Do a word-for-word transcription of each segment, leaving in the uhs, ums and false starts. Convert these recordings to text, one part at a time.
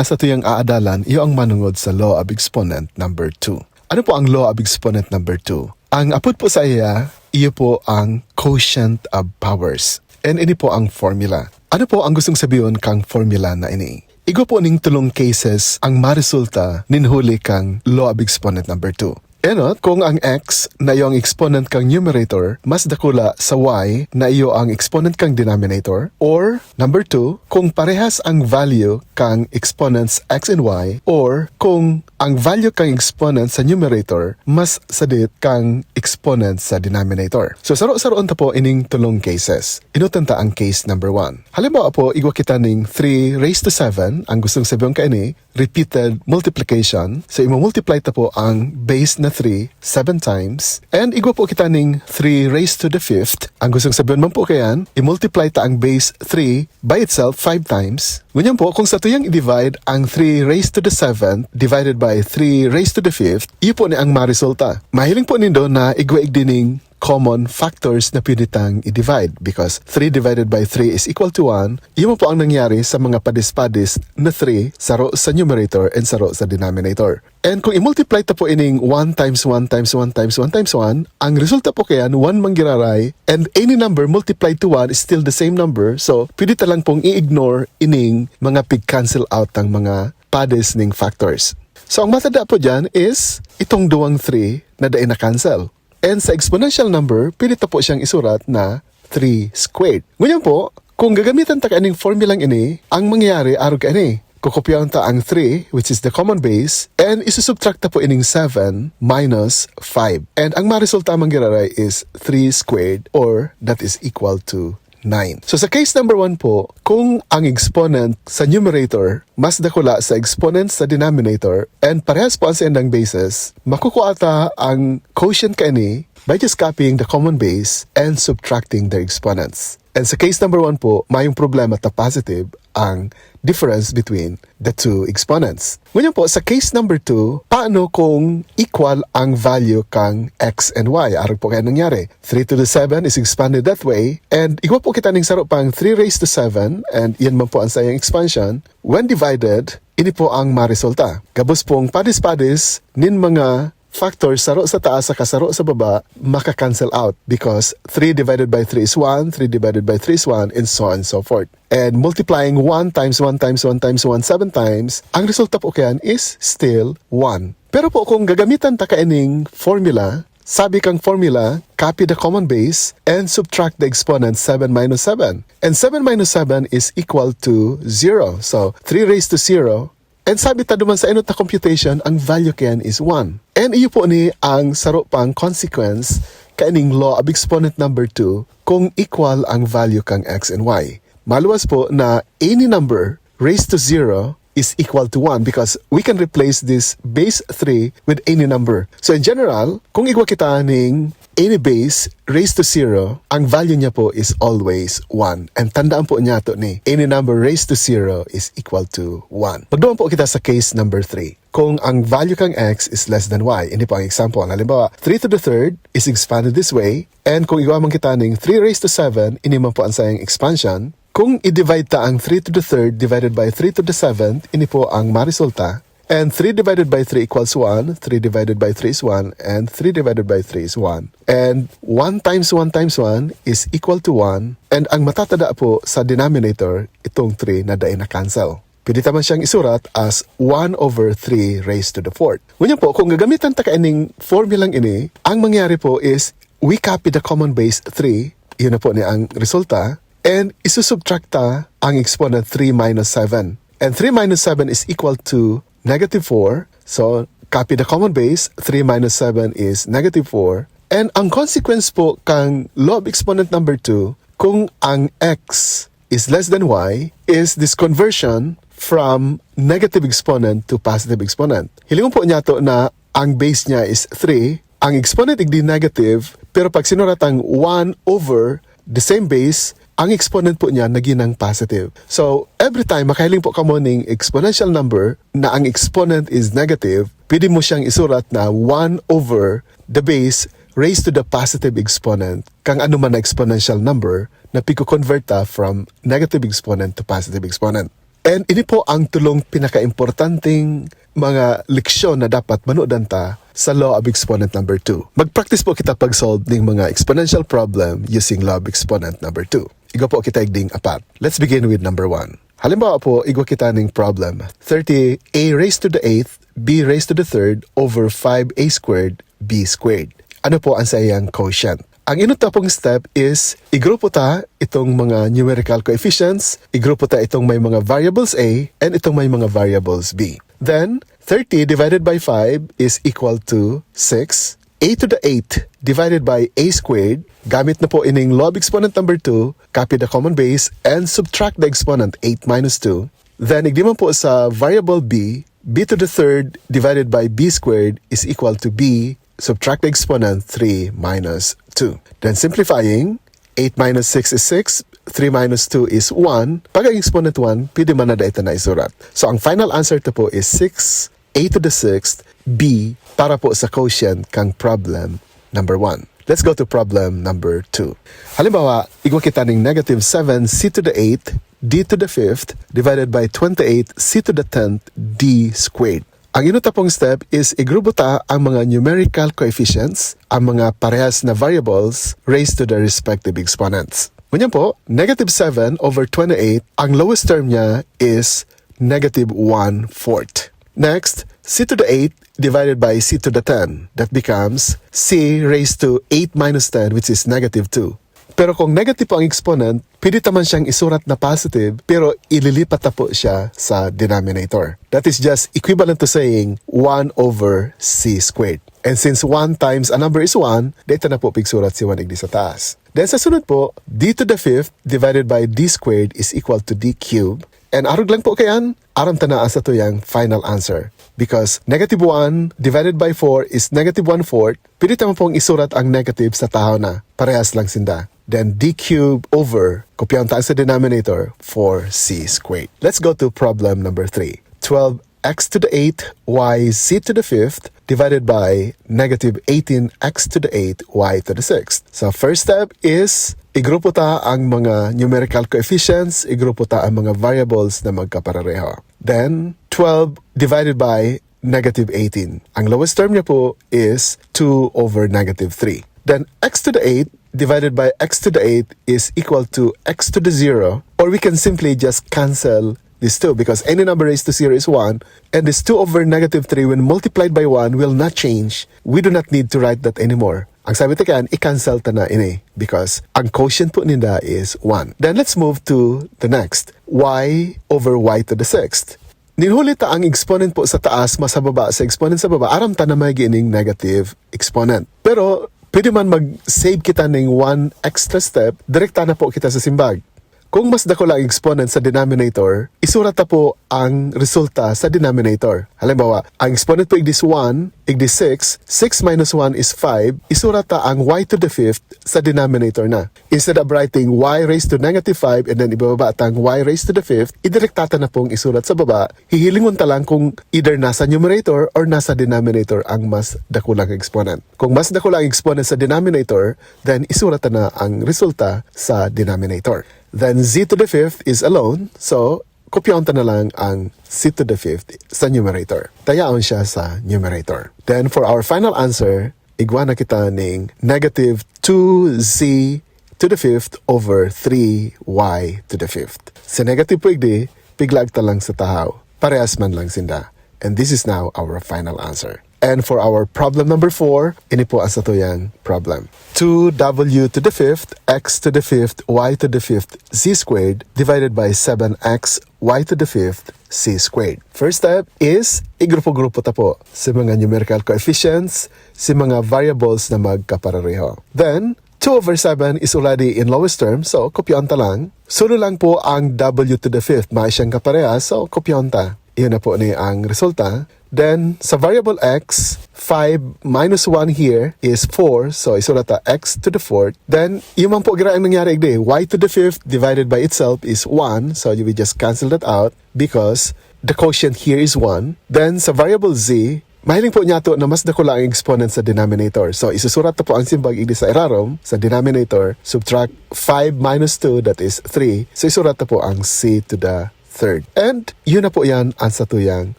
Sa tuyang aadalan, iyo ang manongod sa law of exponent number two. Ano po ang law of exponent number two? Ang apod po sa iya, iyo po ang quotient of powers. And ini po ang formula. Ano po ang gustong sabihon kang formula na ini? Igwa po ning tulong cases ang maresulta nin huli kang law of exponent number two. Enot, kung ang x na iyo ang exponent kang numerator mas dakula sa y na iyo ang exponent kang denominator, or number two, kung parehas ang value kang exponents x and y, or kung ang value kang exponent sa numerator mas sadit kang exponent sa denominator. So, saro-saroon ta po ining tulong cases. Enotan ta ang case number one. Halimbawa po, igwa kita ning three raised to seven. Ang gustong sabihon kaini, repeated multiplication. So, imo-multiply ta po ang base na three seven times. And igwa po kita ning three raised to the fifth. Ang gustong sabihon man po kayan, i-multiply ta ang base three by itself five times. Ngunyan po, kung satuyang i-divide ang three raised to the seventh divided by three raised to the fifth, iyo po ni ang maresulta. Mahiling po nindo na igwa igdi ning common factors na pwede tang i-divide, because three divided by three is equal to one. Iyo man po ang nangyari sa mga padis-padis na three, saro sa numerator and saro sa denominator. And kung i-multiply ta po ining one times one times one times one times one, ang resulta po kayan, one man giraray, and any number multiplied to one is still the same number. So, pwede ta lang pong i-ignore ining mga pig-cancel out ng mga padis ning factors. So, ang matanda po dyan is itong duwang three na dai na-cancel. And sa exponential number, pwede ta po siyang isurat na three squared. Ngunyan po, kung gagamitan ta kaining formulang ini, ang mangyayari arog kaini. Kukopyaon ta ang three, which is the common base, and isusubtract ta po ining seven minus five. And ang maresulta man giraray is three squared, or that is equal to nine. So sa case number one po, kung ang exponent sa numerator mas dakula sa exponent sa denominator and parehas po ang saindang bases, makukuha ta ang quotient kaini by just copying the common base and subtracting their exponents. And sa case number one po, mayong problema ta positive ang difference between the two exponents. Ngunyan po, sa case number two, paano kung equal ang value kang x and y? Arog po kaya nangyari. Three to the seven is expanded that way, and igwa po kita ning saro pang three raised to seven, and yan man po ang sayang expansion. When divided, ini po ang maresulta. Gabos pong padis-padis nin mga factors, saro sa taas saka saro sa baba, maka-cancel out, because three divided by three is one, three divided by three is one, and so on and so forth. And multiplying one times one times one times one seven times, ang resulta po kayan is still one. Pero po kung gagamitan ta kaining formula, sabi kang formula, copy the common base and subtract the exponent seven minus seven. And seven minus seven is equal to zero. So, three raised to zero. And sabi ta duman sa enot na computation, ang value kayan is one. And iyo po ni ang saro pang consequence kaining law of exponent number two kung equal ang value kang x and y. Maluwas po na any number raised to zero is equal to one, because we can replace this base three with any number. So in general, kung igwa kita ning any base raised to zero, ang value niya po is always one. And tandaan po niyato ni, any number raised to zero is equal to one. Pagduman po kita sa case number three. Kung ang value kang x is less than y, ini po ang example. Halimbawa, three to the third is expanded this way, and kung igwa man kita ning three raised to seven, ini man po ang sayang expansion. Kung i-divide ta ang three to the third divided by three to the seventh, ini po ang maresulta. And three divided by three equals one, three divided by three is one, and three divided by three is one. And one times one times one is equal to one. And ang matatada po sa denominator, itong three na dai na-cancel. Pwede ta man siyang isurat as one over three raised to the fourth. Ngunyan po, kung gagamitan ta kaining formulang ini, ang mangyari po is we copy the common base three, yun na po ni ang resulta, and isusubtract ta ang exponent three minus seven. And three minus seven is equal to negative four. So, copy the common base, three minus seven is negative four. And ang consequence po kang law of exponent number two, kung ang x is less than y, is this conversion from negative exponent to positive exponent. Hilingon po niyato na ang base niya is three, ang exponent igdi negative, pero pag sinuratang one over the same base, ang exponent po niya naging positive. So, every time makahiling po kamo ning exponential number na ang exponent is negative, pwede mo siyang isurat na one over the base raised to the positive exponent kang ano man na exponential number na pigko-convert ta from negative exponent to positive exponent. And ini po ang tulong pinakaimportanteng mga leksyon na dapat manodan ta sa law of exponent number two. Mag-practice po kita pag-solve ning mga exponential problem using law of exponent number two. Igwa po kita igding apat. Let's begin with number one. Halimbawa po, igwa kita ning problem, thirty a raised to the eighth, b raised to the third over five a squared b squared. Ano po ang saiyang quotient? Ang inot ta pong step is, igrupo ta itong mga numerical coefficients, igrupo ta itong may mga variables a, and itong may mga variables b. Then, thirty divided by five is equal to six. A to the eight divided by a squared, gamit na po ining law of exponent number two, copy the common base and subtract the exponent, eight minus two. Then, igdi man po sa variable b, b to the third divided by b squared is equal to b, subtract the exponent, three minus two. Then, simplifying, eight minus six is six, three minus two is one. Pag ang exponent one, pwede man na dai ta na isurat. So, ang final answer ta po is six, a to the sixth, b, para po sa quotient kang problem number one. Let's go to problem number two. Halimbawa, igwa kita ning negative seven c to the eighth, d to the fifth, divided by twenty-eight c to the tenth, d squared. Ang inot ta pong step is igrupo ta ang mga numerical coefficients, ang mga parehas na variables, raised to the respective exponents. Ngunyan po, negative seven over twenty-eight, ang lowest term niya is negative one-fourth. Next, c to the eight divided by c to the ten. That becomes c raised to eight minus ten, which is negative two. Pero kung negative po ang exponent, pwede ta man siyang isurat na positive, pero ililipat ta po siya sa denominator. That is just equivalent to saying one over c squared. And since one times a number is one, dai ta na po pigsurat si one igdi sa taas. Then sa sunod po, d to the fifth divided by d squared is equal to d cubed. And arog lang po kaiyan, aram ta na ang satuyang final answer. Because negative one divided by four is negative one-fourth, pwede ta man pong isurat ang negative sa tahaw na. Parehas lang sinda. Then d cubed over, kopyahon ta ang sa denominator, four c squared. Let's go to problem number three. Twelve x to the eighth, y z to the fifth, divided by negative eighteen x to the eighth, y to the sixth. So, first step is, igrupo ta ang mga numerical coefficients, igrupo ta ang mga variables na magkapareho. Then, twelve divided by negative eighteen. Ang lowest term niya po is two over negative three. Then, x to the eighth divided by x to the eighth is equal to x to the zero, or we can simply just cancel these two, because any number raised to zero is one, and this two over negative three, when multiplied by one, will not change. We do not need to write that anymore. Ang sabi ta kaiyan, i-cancel ta na ini, because ang quotient po ninda is one. Then let's move to the next. Y over y to the sixth. Nin huli ta ang exponent po sa taas, mas sa baba, sa exponent sa baba, aram ta na may giining negative exponent. Pero, pwede man mag-save kita ning one extra step, direkta na po kita sa simbag. Kung mas dakula ang exponent sa denominator, isurat ta po ang resulta sa denominator. Halimbawa, ang exponent po igdi is one, igdi six, six minus one is five, isurat ta ang y to the fifth sa denominator na. Instead of writing y raised to negative five and then ibababa tang y raised to the fifth, idirekta ta na pong isurat sa baba, hihilingon ta lang kung either nasa numerator or nasa denominator ang mas dakulang exponent. Kung mas dakula ang exponent sa denominator, then isurat ta na ang resulta sa denominator. Then z to the fifth is alone, so kopyahon ta na lang ang z to the fifth sa numerator. Ta yaon siya sa numerator. Then for our final answer, igwa na kita ning negative two z to the fifth over three y to the fifth. Sa negative po igdi, piglaag ta lang sa tahaw. Parehas man lang sinda. And this is now our final answer. And for our problem number four, ini po ang satuyang problem. Two w to the fifth, x to the fifth, y to the fifth, z squared divided by seven x, y to the fifth, z squared. First step is, igrupo-grupo ta po sa mga numerical coefficients, sa mga variables na magkapareho. Then, two over seven is already in lowest term, so kopyahon ta lang. Solo lang po ang w to the fifth, mayo siyang kaparehas, so kopyahon ta. Iyon na po ni ang resulta. Then, sa variable x, five minus one here is four. So, isulat ta x to the fourth. Then, yun man po gira ang nangyari igdi. Y to the fifth divided by itself is one. So, you will just cancel that out because the quotient here is one. Then, sa variable z, mahiling po niyato na mas dakula ang exponent sa denominator. So, isusurat ta po ang simbag igdi sa irarom, sa denominator, subtract five minus two, that is three. So, isurat ta po ang z to the third. And yun na po yan ang satuyang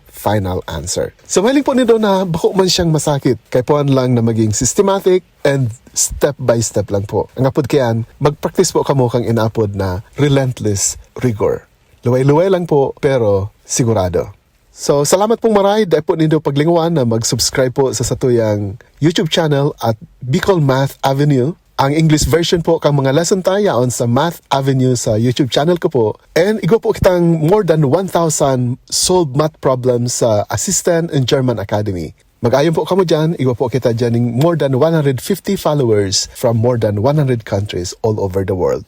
final answer. So, mahiling po nindo na bako man siyang masakit, kaipuhan lang na maging systematic and step by step lang po. Ang apod kayan, mag-practice po kamo kang inaapod na relentless rigor. Luway-luway lang po, pero sigurado. So, salamat pong maray. Dai po nindo paglinguan na mag-subscribe po sa satuyang YouTube channel at Bicol Math Avenue. Ang English version po kang mga lesson ta yaon sa Math Avenue sa YouTube channel ko po. And igwa po kitang more than one thousand solved math problems sa Assistant in German Academy. Mag-ayon po kamo dyan, igwa po kita dyan ng more than one hundred fifty followers from more than one hundred countries all over the world.